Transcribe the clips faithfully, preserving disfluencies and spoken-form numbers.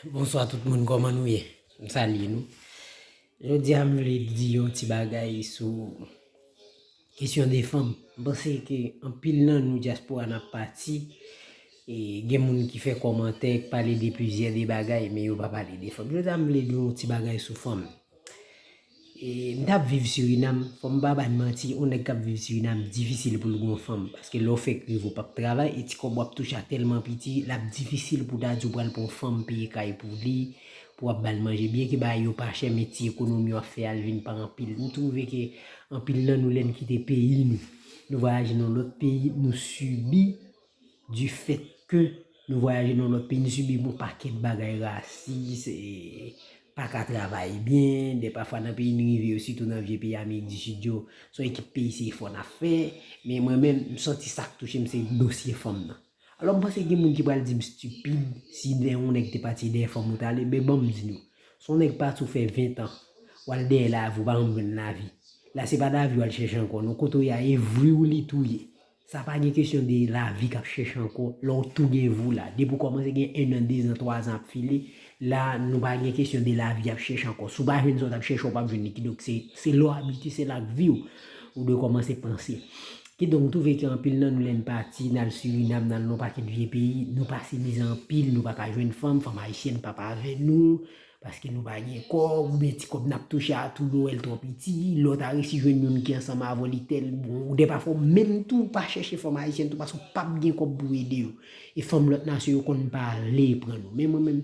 Bonswa tout moun, kòman nou ye? M salye nou. Jodi a m vle di yon ti bagay sou kesyon de fanm. M panse ke anpil nan nou dyaspora n ap pati, e gen moun ki fè kòmantè, ki pale de plizyè de bagay, men yo pa pale de fanm. Jodi a m vle di yon ti bagay sou fanm. E m t ap viv Sirinam, fò m pa ba n manti, yon nèg k ap viv Sirinam difisil pou l gen yon fanm, paske lè w fèk rive w p ap travay, e ti kòb w ap touche a tèlman piti, l ap difisil pou w ta di w pral pran yon fanm peye kay pou li, pou w ap ba l manje. Byenke bagay yo pa chè, men ti ekonomi w ap fè a, l vin pa anpil. M twouve ke anpil nan nou, lè n kite peyi nou, nou vwayaje nan lòt peyi, nou sibi du fait que nou vwayaje nan lòt peyi, n sibi yon pakèt bagay rasis, e pa ka travay byen, dèpafwa nan peyi n rive yo, sitou nan vye peyi Amerik di Sid yo, se yon ekip peyi se efò n ap fè, men mwen menm, m santi sa k touche m se dosye fanm nan. Alò, m panse gen moun ki pral di m stipid si dèyè yon nèg te pati dèyè fanm ou t ale, men ban m di nou, si yon nèg pati ou fè ven tan, w al dèyè lavi, ou pa janm jwenn lavi. La, se pa lavi w al chèche ankò, non, kote w ye a, e vi w li tou ye. Sa pa gen kesyon de lavi k ap chèche ankò. Lè w tou gen vi w la. Depi w kòmanse gen en an, de zan, twa zan ap file, la, nou pa gen kesyon de lavi ap chèche ankò. Si w pa jwenn sa w t ap chèche, w p ap jwenn li. Kidonk, se, se la w abitye, se la k vi w. Ou dwe kòmanse panse. Kidonk, m twouve ke anpil nan nou, lè n pati, n al Sirinam, n al nan yon pakèt vye peyi, nou pase mizè anpil, nou pa ka jwenn fanm, fanm ayisyèn p ap avè nou. Paske nou pa gen kòb, oubyen ti kòb n ap touche a tou, nou wè l twò piti, lè w ta resi jwenn youn ki ansanm avè w, li tèl bon, ou dèpafwa w menm tou pa chèche fanm ayisyèn tou, paske w p ap gen kòb pou w ede yo. E fanm lòt nasyon yo konn pa vle pran nou. Men mwen menm,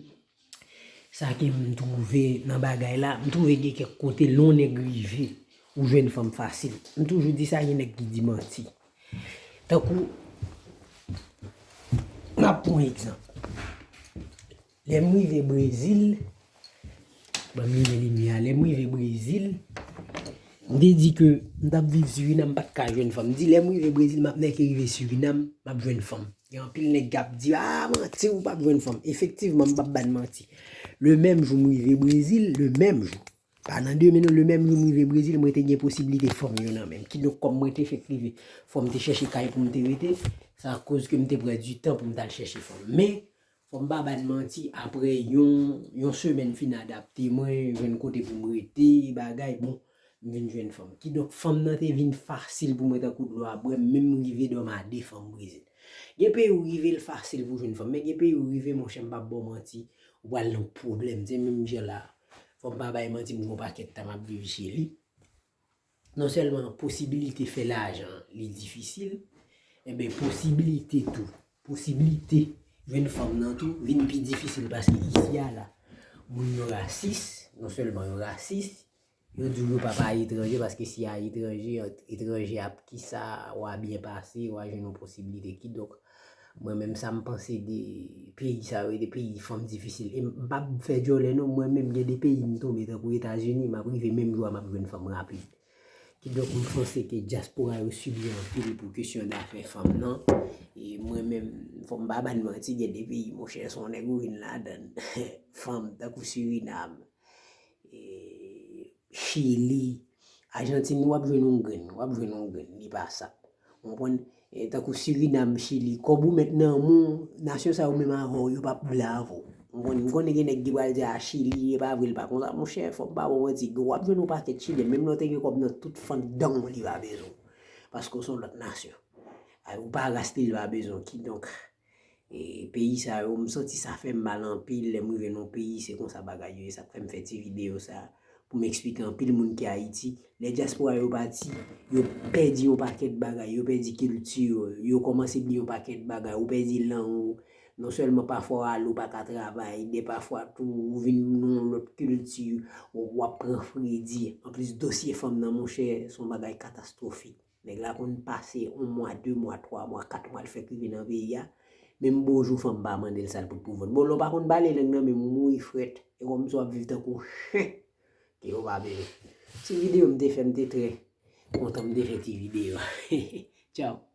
sa ke m twouve nan bagay la, m twouve gen kèk kote lè yon nèg rive, ou jwenn fanm fasil. M toujou di sa, gen nèg ki di manti. Tankou, m ap pran yon egzanp. Lè m rive Brezil, ban m limen limyè a, lè m rive Brezil, m te di ke m t ap viv Sirinam, m pa t ka jwenn fanm. M di lè m rive Brezil, m ap nèke rive Sirinam, m ap jwenn fanm. Gen anpil nèg k ap di, a, manti, ou p ap jwenn fanm. Efektivman, m p ap ba n manti. Le menm jou m rive Brezil, le menm jou. Pa nan demen non, le menm jou m rive Brezil, mwen te gen posiblite fanm yo nan men m. Kidonk, kòm mwen te fèk rive, fò m te chèche kay pou m te rete, sa koz ke m te pran du tan pou m t al chèche fanm. Men, fò m pa ba n manti, apre yon, yon semèn fin adapte mwen, jwenn kote pou m rete, bagay, bon, m vin jwenn fanm. Kidonk, fanm nan te vin fasil pou mwen tankou dlo a bwè, menm m rive dòmi a de fanm Brezil. Gen peyi ou rive l fasil pou jwenn fanm, men gen peyi ou rive, monchè, m p ap ba w manti, ou pral nan pwoblèm. Se menm jan la, fò m pa bay manti, m gen yon pakèt tan m ap viv Chili. Non sèlman posibilite fè lajan li difisil, enben posibilite tou, posibilite jwenn fanm nan tou vin pi difisil paske isi a la, moun yo rasis, non sèlman yo rasis, yo di w yo pa pa etranje paske si a etranje, etranje ap kisa, w a byen pase, w a jwenn yon posibilite. Kidonk, mwen menm sa m panse de peyi sa yo, de peyi fanm difisil. E m p ap fè djòlè non, mwen menm gen de peyi m tonbe tankou Etazini, m ap rive menm jou a m ap jwenn fanm rapid. Kidonk m panse ke dyaspora yo sibi anpil pou kesyon dafè fanm nan. E mwen menm, fò m pa ba n manti, gen de peyi, monchè, se yon nèg ou vin ladan l, fanm, tankou Sirinam, e, Chili, Ajantin, w ap jwenn yon grenn, w ap jwenn yon grenn, li pa sa. Ou konprann? E, tankou Sirinam, Chili, kòb ou mèt nan men w, nasyon sa yo menm avè w, yo p ap vle avè w. Ou konprann? M konnen gen nèg ki pral di, a, Chili, e pa vre, l pa konsa. Monchè, fò m pa ba w manti, w ap jwenn yon pakèt Chilyen, menm lè w te gen kòb nan tout fant dan w, li pa bezwen w. Paske w se yon lòt nasyon. A, ou pa ras li, li pa bezwen w. Kidonk, e, peyi sa yo, m santi sa fè m mal anpil lè m rive nan yon peyi, se konsa bagay yo ye, sa k fè m fè ti videyo sa, pou m eksplike anpil moun ki Ayiti, lè dyaspora yo pati, yo pèdi yon pakèt bagay, yo pèdi kilti yo, yo kòmanse bliye yon pakèt bagay, ou pèdi lang ou, non sèlman pafwa w ale ou pa ka travay, dèpafwa tou ou vin nan yon lòt kilti, w, w ap pran fredi, anplis dosye fanm nan, monchè, se yon bagay katastwofik. Nèg la konn pase yon mwa, de mwa, twa mwa, kat mwa, l fèk rive nan peyi a. Menm bonjou fanm pa mande l sa l pot pou vann. Bon, lè w pa konn pale lang nan, menm ou mouri frèt. E kòmsi w ap viv tankou chen ke yo pa bezwen. Ti videyo m te fè, m te trè kontan m te fè ti videyo a. Tchaw.